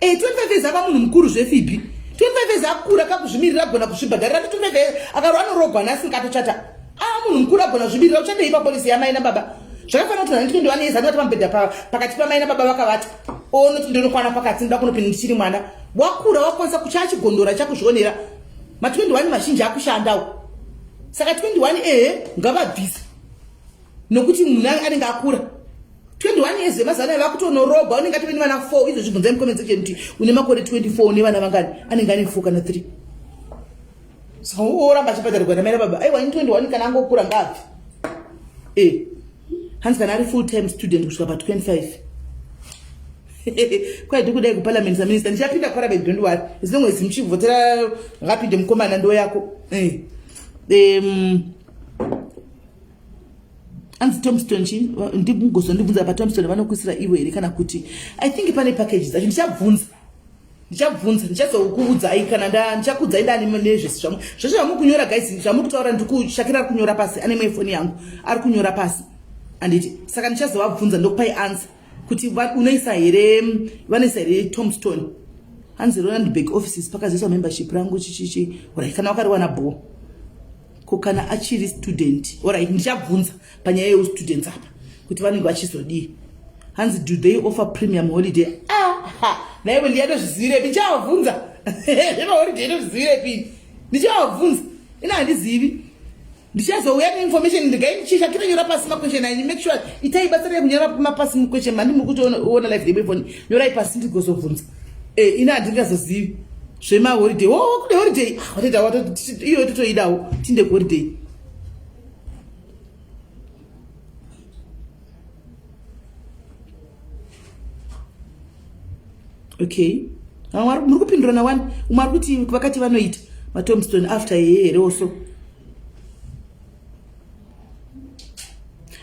Speaker 1: e 25 years ava munhu mukuru zvefibi 25 years akura kakuzvimirira agona kuzvibhadharira 25 years akaro anorogwa nhasi ngatochata a munhu mukuru agona kuzvimirira uchadei papolisi yamai nababa zvakafanira kuti nani 21 years anovata pamubhedha pakati pamai nababa vakavata onoti ndinokwana pakati ndoda kunopinda ndichiri mwana wakura wakwanisa kucha chigondora chakuzvionera ma 21 mazhinji akushandawo saka 21 ehe ngavabvise nokuti munhu anenge akura 21 years vemazuva anaya vakutonorogwa unenge atove nevana 4 izvo zvibvunzai mucomment section kuti une makore 24 une vana vangani anenge ane 4 kana 3 saka oramba achibhadharigwa namai nababa aiwa ini 21 kana angokura ngaabve e hanzi kana ari full time student kusvika pa25 kwaidi kudai kuparliament saminista ndichapinda kuparliament don't worry as long as muchivhotera ngapinde mukomana ndo yako Anzi Tombstone chi ndimugozondibvunza paTombstone vanokuisira ivo here kana kuti I think pane package dzacho ndichabvunza ndichabvunza ndichazokuudzai kana nda ndichakuudzai ndani nezvese zvamu zvese zvamuri kunyora guys zvamuri kutaura ndikushakira ari kunyora pasi ane imwe foni yangu ari kunyora pasi anditi saka ndichazovabvunza ndokupai answer kuti unoisa here vanoisa here Tombstone hanzi Ronald offices pakazoiswa membership rangu chichichi orit kana wakariwana bho ko kana achiri student orit ndichabvunza panyaya yeustudents apa kuti vanenge vachizodii hanzi do they offer premium holiday aha naiwe ndiyatozvizivirepi ndichavabvunza zvemaholiday ndozvizivirepi ndichavabvunza ina handizivi ndichazouya neinformation ndigai ndichishakira nyora pasi maquestion ayi make sure itai basa rekunyora mapasi muquestion mandi muri kutoona live demo ifoni nyorai pasi ndigozobvunza eh ina handingazozivi zvemaholiday wo oh, kune holiday ah, watoita iyo totoidawo tinde kuholiday okay muri kupindurana wani umwe ari kuti vakati vanoita matombstone after yeye here also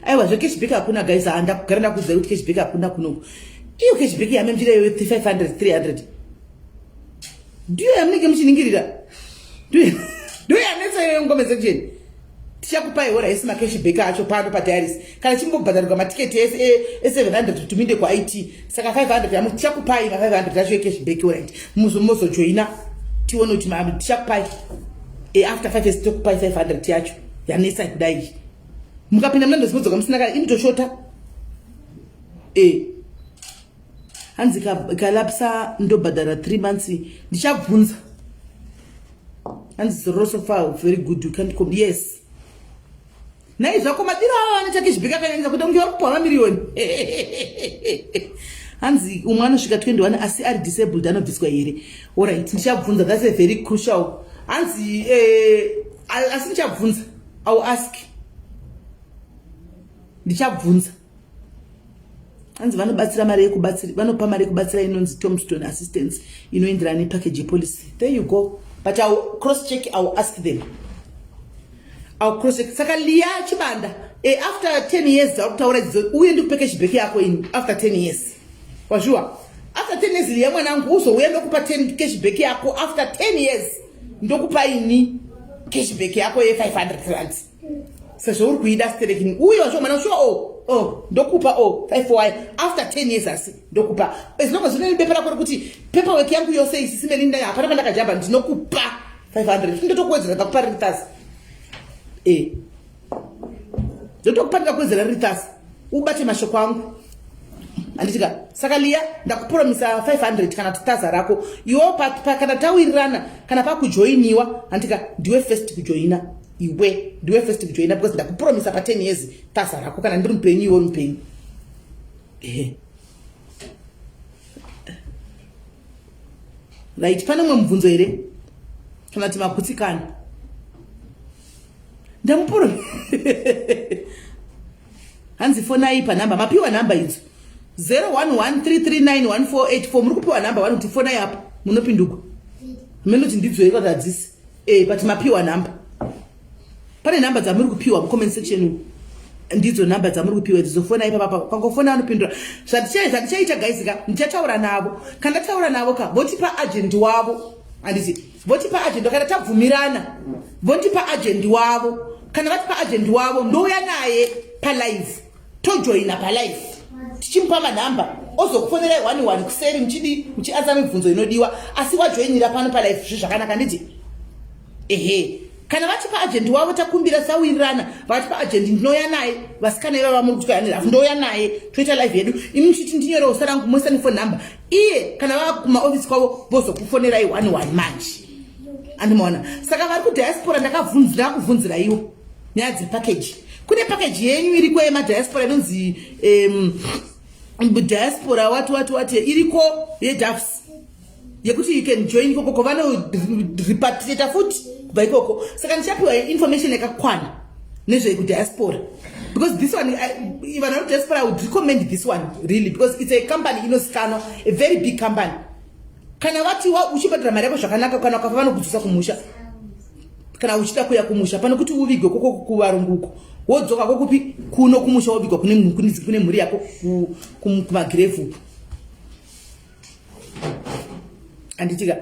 Speaker 1: aiwa zvecashback hakuna guys handakugara ndakuudzai kuti cashback hakuna kunoku iyo cashback yamemchida iyoyo 500 300 ndiyo yamunenge muchiningirira ndiyo yanetsa iyoyo ngome section tichakupai hora isi macashback acho pano padiaris kana chimbobhadharirwa matiketi ese e700 kuti muinde kuit saka 500 yamu tichakupai ma500 acho ecashback orit muzojoina tione kuti tichakupai e after 5 years tokupai 500 yacho yanetsa kudai mukapinda muna ndozimodzoka musina kana inotoshota e hanzi kalapsa ndobhadhara 3 months ndichabvunza hanzi zororo so far very good you can't come yes nai zvako madiro avo vanoita kechibheka akanyanyisa kuita kunge vari kupiwa mamiriyoni hanzi umwe anosvika 21 asi ari disabled anobviswa here orit ndichabvunza thats a very crucial hanzi eh, asi ndichabvunza iwill ask ndichabvunza hanzi vanobatsira mari yekubatsira vanopa mari yekubatsira inonzi tombstone assistance inoenderana nepackage yepolicy there you go but iwill cross check iwill ask them I'll cross check. Saka Liya Chibanda, after 10 years dzakutaura idzo uye ndikupe cashback yako ini after 10 years. Wazviwa? After 10 years Liya mwanangu uzouya ndokupa 10 cashback yako after 10 years ndokupa ini cashback yako ye 500 rands. Sezvo uri kuida stereki uye wazviwa mwana sure oh oh ndokupa oh 5 y after 10 years asi ndokupa as long as une bepa rako rekuti paperwork yangu yose isisi Melinda hapana pandakajamba ndinokupa 500 ndotokuwedzera ndakupa riri tasi e ndotokupa ndikakuwedzera riri tasi ubate mashoko angu handitika saka liya ndakupromisa 500 kana kuti taza rako iwo kana tawirirana kana pakujoiniwa handitika ndiwe first kujoina iwe ndiwe first kujoina because ndakupromisa pa 10 years taza rako kana ndiri mupenyu iwe uri mupenyu ehe Right, pane mumwe mubvunzo here kana kuti magutsikana? Ndamupuro hanzi fonai panhamba mapiwa nhamba idzo 0113391484 muri kupiwa nhamba vanhu kuti fonai apo munopindugwa mene kuti ndidzo here kana hadzisi eh but mapiwa nhamba pane nhamba dzamuri kupiwa mucomment section umu ndidzo nhamba dzamuri kupiwa idzo zofona ipapapa pangofona vanopindura zvatichaita guys ka ndichataura navo kana ndataura navo ka votipa agent wavo handiti votipa agent kana tabvumirana votipa agent wavo kana vatipa agent wavo ndouya naye palive tojoina palive tichimupa manhamba ozokufonerai one one kuseri muchidi muchianza mibvunzo inodiwa asi wajoinira pano palive zvi zvakanaka nditi ehe kana vatipa agent wavo takumbira sawirirana vatipa agent ndinouya naye vasikana ivava muri kutya nerafu ndouya naye toita live yedu imi muchiti ndinyorewo zita rangu moisa nefone number iye kana vava kumaofisi kwavo vozokufonerai one one manje andimaona saka vari kudiaspora ndakavhunzira kuvhunzira iwo nyaya dzepackage kune package yenyu iriko yemadiaspora inonzi diaspora wati wati wati iriko yedafs yekuti you can join ikoko vanorepatriata futi kubva ikoko saka ndichapiwa information yakakwana nezvekudiaspora because this one vanhu vari kudiaspora i would recommend this one really because it's a company inozikanwa a very big company kana vati uchibhadhara mari yako zvakanaka kana ukafa vanokudzosa kumusha kana uchida kuya kumusha pane kuti uvigwe koko kuvarungu uko wodzoka kokupi kuno kumusha wovigwa kune mhuri yako kumagirevu uko anditika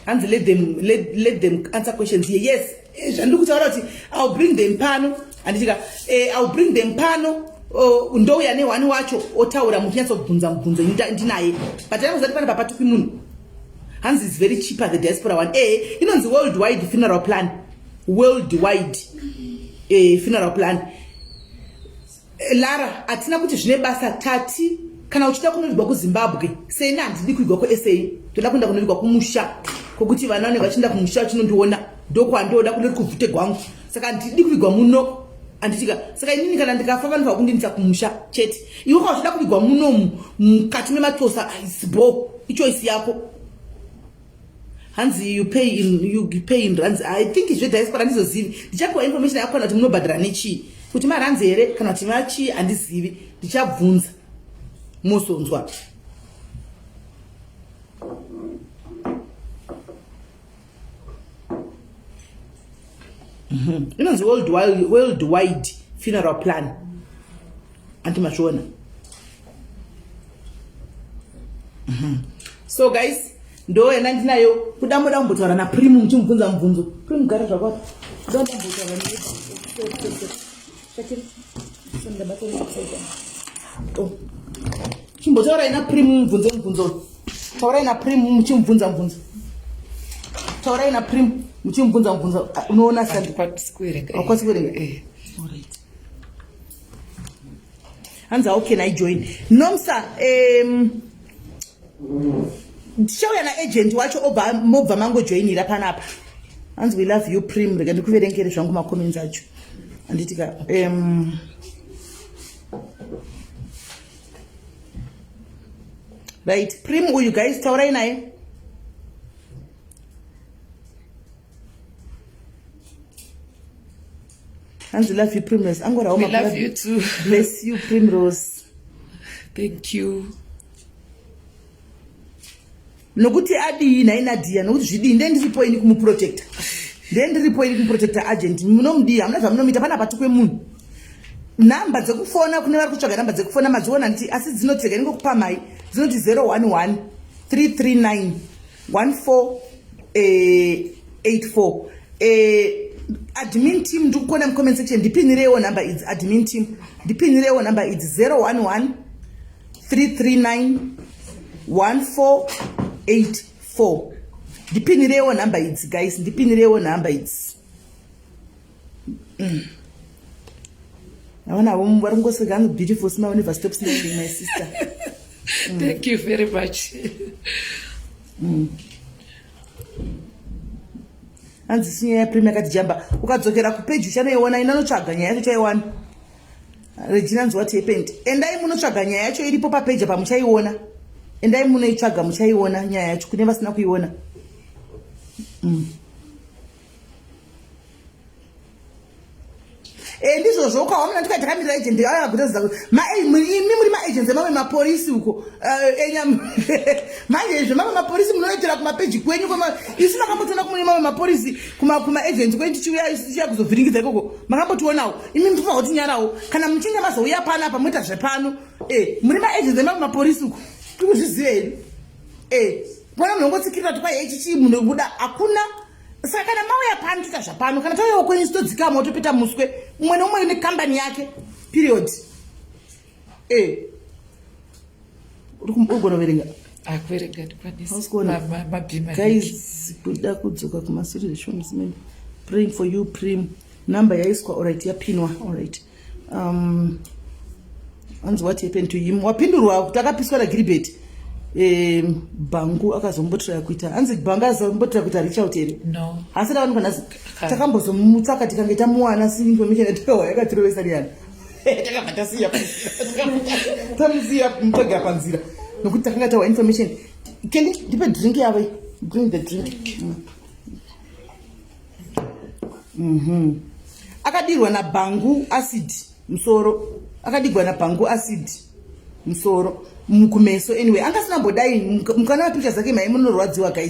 Speaker 1: Hanzi let them, let, let them answer questions here. Yes, zvandiri kutaura kuti I'll bring them pano. Anditika, I'll bring them pano. Oh, ndouya nehwani wacho otaura muchinyatsobvunza mubvunzo ndinaye but anozati pane papatukwi munhu hanzi is very cheaper the diaspora one inonzi worldwide funeral plan worldwide funeral plan Lara hatina kuti zvine basa tati kana uchida kunovigwa kuZimbabwe seni handidi kuigwa kuSA toda kuenda kunovigwa kumusha kwokuti vana vanenge vachienda kumusha vachinondiona ndokwandoda kunori kuvhute gwangu saka handidi kuvigwa muno handitika saka inini kana ndikafa vanofanira kundinisa kumusha chete iwe kana uchida kuvigwa munomu mukati mematosa isbo ichoisi yako hanzi you pay in, you pay in rands i think zvediaspora handizozivi ndichapiwa information yakwana kuti munobhadhara nechii kuti maranzi here kana kuti machii handizivi ndichabvunza mozonzwa Inonzi world wide funeral plan anti mazviona So guys ndo yanda ndinayo kuda moda kumbotaura naprimu muchimubvunza mubvunzo primu gara zvakwapo kuda ndambotaura oh. Chimbotaurai naprimu mubvunze mubvunzo taurai naprimu muchimubvunza mubvunzo taurai naprimu muchimubvunza mubvunzo unoona sandikwanisi kuverenga eh. Hanzi how can I join nomsa ndichauya naagent wacho obva mobva mangojoinira panapa hanzi we love you prim rega ndikuverengere zvangu macomments acho handitika right prim uyu guys taurai naye Hanzi love you Primrose. Angora
Speaker 3: We love you too.
Speaker 1: Bless you Primrose.
Speaker 3: Thank you.
Speaker 1: Nokuti adii nhai Nadia nokuti zvidii ndee ndiripo ini kumuprotecta. Ndiye ndiripo iri kumuprotector agent. Munomudii? Hamuna zvamunomuita pana patukwe munhu. Nhamba dzekufona kune vari kutsvaga nhamba dzekufona madziona nditi asi dzinoti rega ndingokupamhai dzinoti 011 339 1484 eh, admin team ndikukuona mucomment section ndipinireiwo nhamba idzi admin team ndipinireiwo nhamba idzi 011 339 1484 ndipinireiwo nhamba idzi guys ndipinireiwo nhamba idzi mm. Avana avo vari kungoseka hangu beautiful smile never stop smiling my sister.
Speaker 3: Thank you very much.
Speaker 1: Hanzi si nyaya yaPrem yakati jamba. Ukadzokera kupeji uchanoiona inanotsvaga nyaya yacho chaiwana. Regina hanzi what happened? Endai munotsvaga nyaya yacho iripo papeji apa muchaiona. Endai munoitsvaga muchaiona nyaya yacho kune vasina kuiona. Eh, ndizvozvo ukawa muna ndikaita takamira agent aya kutadza ma eh, imi muri maagents emamwe maporisi uko eh, enya manje izvo mamwe maporisi munoitira kumapeji kwenyu isu makambotiona kumune mamwe maporisi kumaagents kwenyu tichiuya isu tichiya kuzovhiringidza ikoko makambotionawo imi mutofanira kutinyarawo kana muchinge mazouya pano apa moita zvepano eh, muri maagents emamwe maporisi uko tikuzviziva hedu pona munhu ongotsikirira kuti kwai chichii munhu buda hakuna. Saka kana mauya pano toita zvapano, kana tauyawo kwenyu todzikama topeta muswe, umwe neumwe nekambani yake period. Eh. Uri kugona kuverenga?
Speaker 3: Akuverenga ndikwanisi. Mabhima.
Speaker 1: Guys, kuda kudzoka kumasure zvishoma simene. Praying for you Prim. Number yaiswa alright yapinwa alright. Hanzi what happened to him? Wapindurwa kuti akapiswa naGilbert. Bhangu akazombotraya kuita hanzi Bhangu akazombotraya kuita reach out here?
Speaker 3: No.
Speaker 1: Asi tawanikwa nhasi takambozomutsvaka tikange tamuwana si information yatakawa yakatirovesa riyana takabva tasiya tamusiya mutsvagira panzira nokuti takanga tawa information. Kelly ndipe drink yavo, bring the drink. Akadirwa naBhangu acid musoro, akadigwa naBhangu acid musoro kumeso. Anyway, anga asina mbodai mukana mapicture dzake mai munorwadziwa guys.